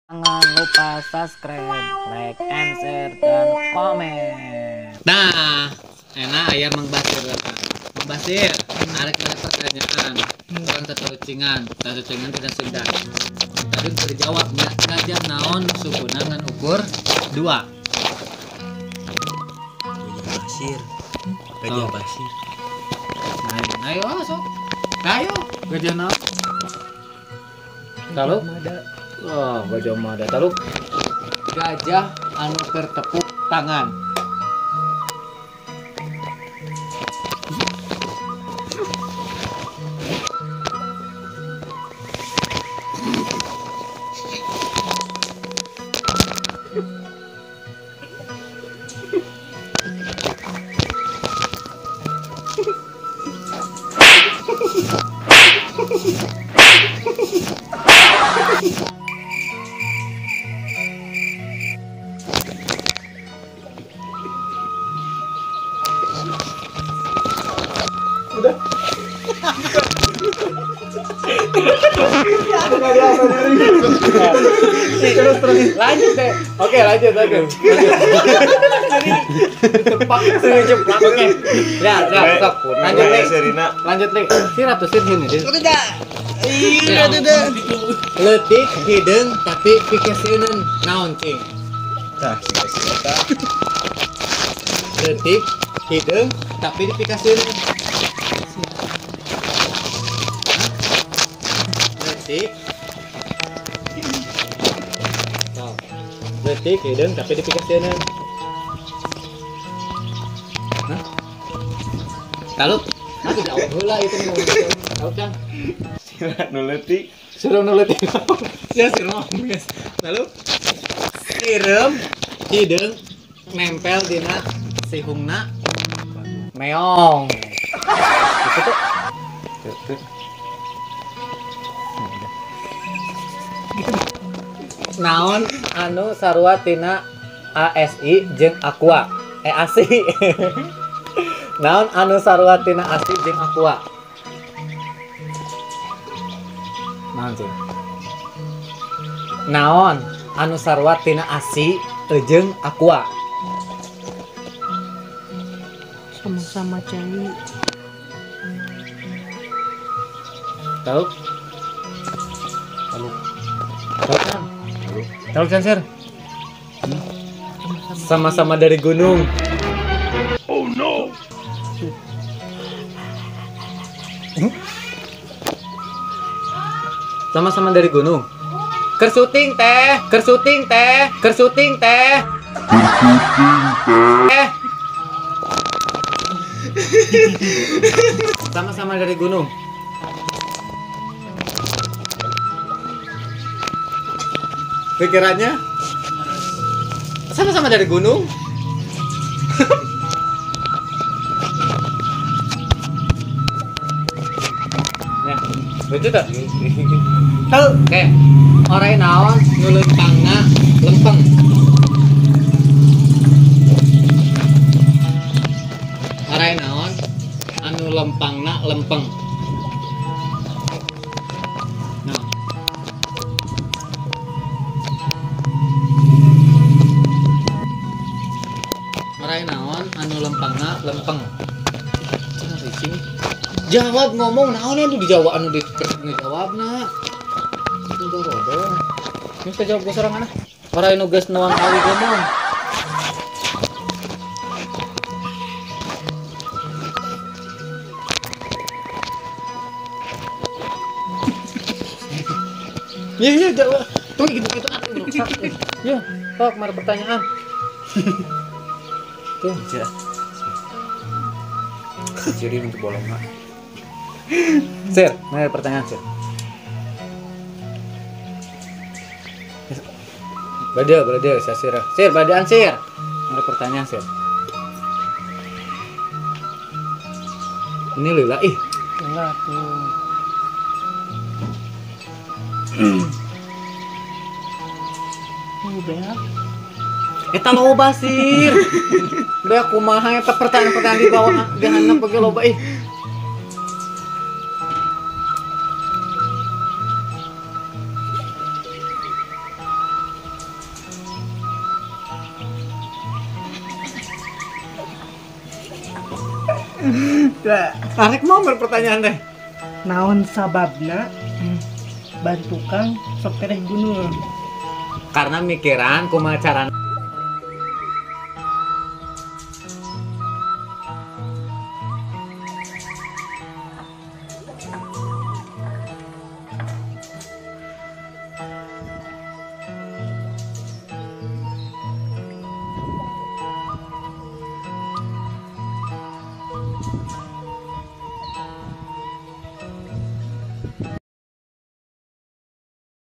Jangan lupa subscribe, like, and share, dan komen. Nah, enak ayah Mang Basir. Mang Basir, ada pertanyaan. Orang tatarucingan, tatarucingan tidak Sunda. Tadi terjawab nya gajah naon sukuna ngan ukur 2. Gajah pasir. Gajah pasir. Nah, ayo sok. Ayo, gajah naon? Taluk? Oh, gajah mada. Taluk. Gajah anu keur tepuk tangan. Udah. Terus terus lanjut deh. Oke, lanjut lanjut. Jadi tepak ceplak. Oke. Ya, ya, stop. Lanjut nih. Lanjut nih. Sir atau sir sini. Udah. Iya, udah. Leutik hideung tapi pikeseuneun naon cing? Tah, sih eta. Leutik hideung tapi dipikaseuneun. Leutik. Leutik hideung tapi dipikaseuneun. Hah? Taluk? Aku jawab heula itu nu. Taluk kan? Sirah nu leutik. Sireum nu leutik. Ya sireum geus. Lalu sireum hideung nempel dina sihungna meong. Gitu tuh. Gitu. Naon anu sarua tina ASI jeung aqua? ASI. Naon anu sarua tina ASI jeung aqua? Naon sih? Naon anu sarua tina ASI jeung aqua? Sama-sama cai. Tahu? Tahu. Tahu kan? Tahu kan, Sir? Sama-sama dari gunung. Oh no. Sama-sama dari gunung. Kersuting teh, kersuting teh, kersuting teh. Kersuting teh. Sama-sama dari gunung. Pikirannya sama-sama dari gunung. Ya, lucu tak? Tahu? Oke. Orai naon nu leumpangna lempeng. Orai naon anu lempangna lempeng. Nah. Orai naon anu lempangna lempeng. Cenah ricing. Jawab ngomong naon anu dijawab anu dijawabna. Itu rodo. Ini jawab gua sorangan ah. Orai nu geus nuang awi ngomong. Iya, iya, jawab. Tuh gitu-gitu atuh rusak. Ya, sok mari pertanyaan. Tuh. Ya. Ciri untuk bolong mah. Sir, mari pertanyaan, Sir. Bade, bade, saya Sir. Sir, badean Sir. Mari pertanyaan, Sir. Ini lila ih. Lila tuh. Beak. Eta loba Sir. Beak kumaha eta pertanyaan-pertanyaan di bawah dihandap bagi loba ih. Tarik mau pertanyaan teh. Naon sababna ban tukang sok tereh gunul? Karena mikiran kumaha carana.